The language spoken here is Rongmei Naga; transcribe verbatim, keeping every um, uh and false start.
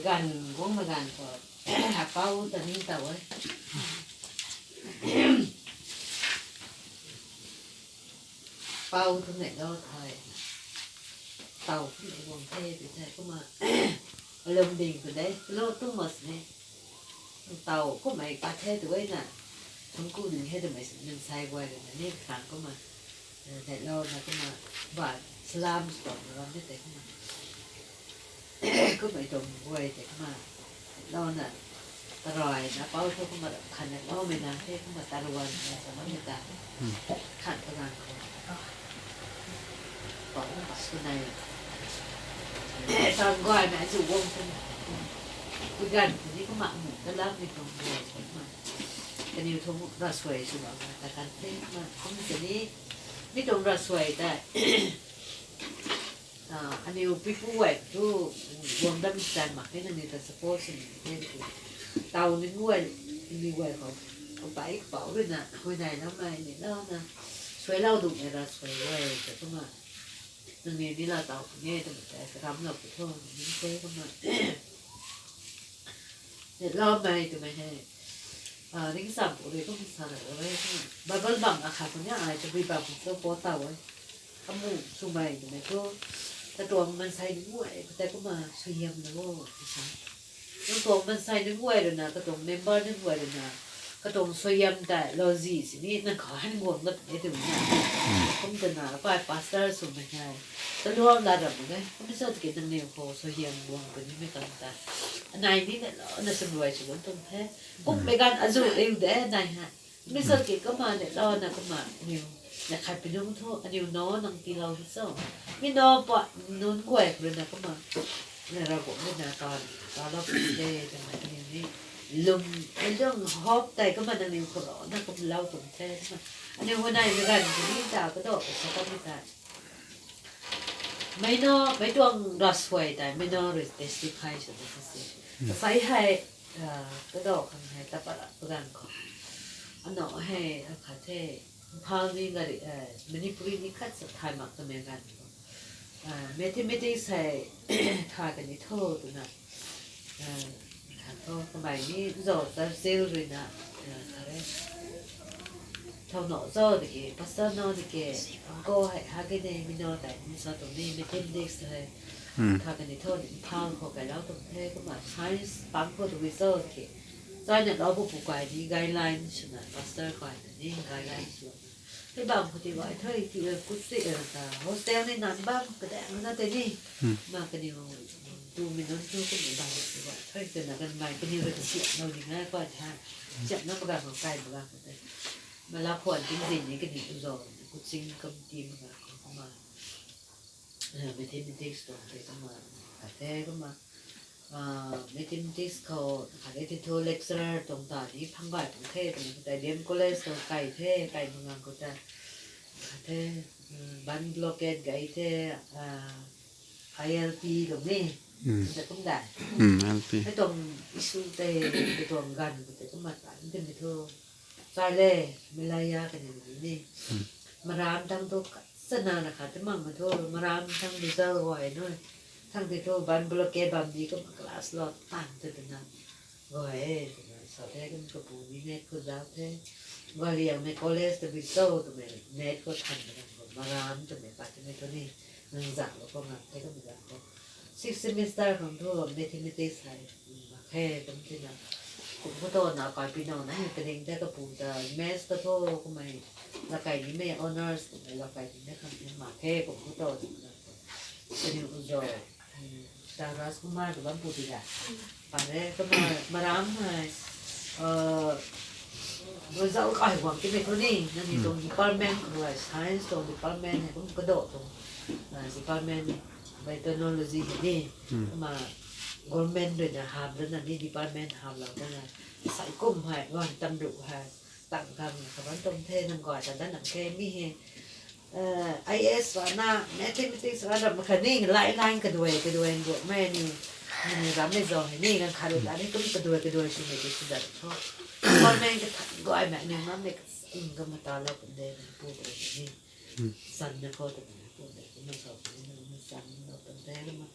Ganv guangmei ganv khou apou ta ni taw e. Apou thu neilou thei, taw kummei guang the tw the kumna, alum ding khou de lou tu mak sini. Taw kummei pat the tw e na, thangc ku ding he twmei sini nang sai guay rui na ni khang kumna, neilou na kumna, ba salam sw tuang na ram ni tei kumna. Kummei tuang guay tei kumna, neilou na, tarai na apou thu kumna khan neilou mei na the kumna taruan na sa bammei ta, khan ta ganv khou, apou kumna sw nai, tang guaymei azu guang sini, pui ganv khou ni kumna mu ta lammei tuang guay tei kumna, kaniw thu ravsuai swlou na ta kan the kumna kum sini, mi tuang ravsuai tei aniu puipu guay thu guang dam tei mak khe, nangniw ta support sw ni the tw. Taw ni guay, ni guay khou, kapei kapouc rui na huayney lammei ni lou na, suailou dummei ravsuai guay ta kumna, nangniw ni laa taw khang e twmei tei karamlou pu tho ni the kumna. Neihloumei twmei hei, ringccham pu rui kum sa ra e, Bible bam akhat khou ni ai tabui bam khou cho po taw e. Amu swmei twmei thu, katuang maansei nunc guay khou tei kumna suaihiamlou o tw sa. Nang tuang maansei nunc guay rui na, katuang member nunc guay rui na, katuang suaihiam tei lozi sini nang khou han guang dat e twmei na. Kum twna akai pastor swmei hei, taluang la ram mak e. Kum sa tiki nangniw khou suaihiam guang punimei kan ta, anei ni neihlouna swluai sw bam tuang the. Kummei ganv azu riu de nai hei. Mi sa ki kumna neihlouna kumna aniw, na khat pi nunc thu aniw nac nang tiilou the cho. Mi nac pa nunc guay khou rui na kumna, na Ravguangc rui na ta, talou puni de twmei aniw ni, lwm, mei lung hope tei kumna nangniw khou rui na kumlou tuang the kumna. Aniw huayneymei ganv khou ni ta kadok sa kanmei tei, meic nac, meic tuang ravsuai tei meic nac rui testify sw ta kha se. Kasai hei, kadok khang hei ta pat rap pa ganv khou, anac hei akhat the, Imphal ni gari, Manipuri ni khat sa thay mak twmei ganv khou, mathematics hei tha kani tho twna, khat thu kamei ni zauc Churchill rui na, khat re, thau nac cho tiki pastor nac tiki, uncle hei ha ke ne, mi nac tei mi sa tuang ni mathematics hei tha kani tho ni Imphal khou kailou tuang the kumna science pang khou tabui cho tiki, china lou pu pu kai ni guideline swna pastor kai ta ni guideline swna, hei bam khou ti gay the, ti, kutsi, ta hostel ni nan bam kadaeng na tei ni, na kaniw, tumei nunc thu kummei bam khou ti gay the twna kanmei kaniw rui kasiamhlou ni ngai kai the. Siamna maganv khou kai maganv khou tei, mala khwan tingzin ni kaniw uzo, coaching committee maganv khou kumna, mathematics tuang tei kumna, khat the kumna, mathematics khou khat e ti thu lecturer tuang ta ni phang gay pang the twna, tei D M college khou kai the, kai maganv khou ta, khat the, band blockade gay the, I L P tuang ni, ta kum dai, hei tuang issue tei, hei tuang ganv khou tei kumna tan twmei thu, chai le, Malaya kaniw ni, maram thang thu khat sana na khat ti makmei thu maram thang result guay nu, thang ti thu band blockade bam ni kumna class lou tan tei twna, guay e twna sa the, kum kapu ni NET khou zauc the, Gualiangmei college tabui cho twmei NET khou than maganv khou maram twmei pat twmei thu ni, nang zauclou khou ngam the kummei ganv khou, sixth semester khang thu mathematics hei mak khe kum tina, kum khou tho na kai pi nac na hei kaning the, kapu ta maths ka tho kummei, lakai nimei honours kummei lakai nimei khang ni mak khe kum khou tho twna, kaniw uzo, ta Rajkumar ta bam pu ti ga, pat re kumna maram hei, result kai guang timei thu ni, nangniw tuang department khou rui science tuang department hei kum kadok tuang, department biotechnology hei ni, kumna government rui na hamh rana ni department hamhlou tana, sai kum hei guang tamruh hei, tang khang kaban tuang the, nang guay ta dan nang khe mi hei, I A S rana, mathematics rana ram khatni line line kaduai kaduai nruakmei aniw, aniw rammei zauc hei ni ganv khat rui ta ni kum kaduai kaduai swmei ti sw dat tho. Government kathan guaymei aniw ngammei kachang kamei talou pun de, nang pu ta ni channa khou twmei pu de, kumna sa puni, nang chanlou pun de kumna.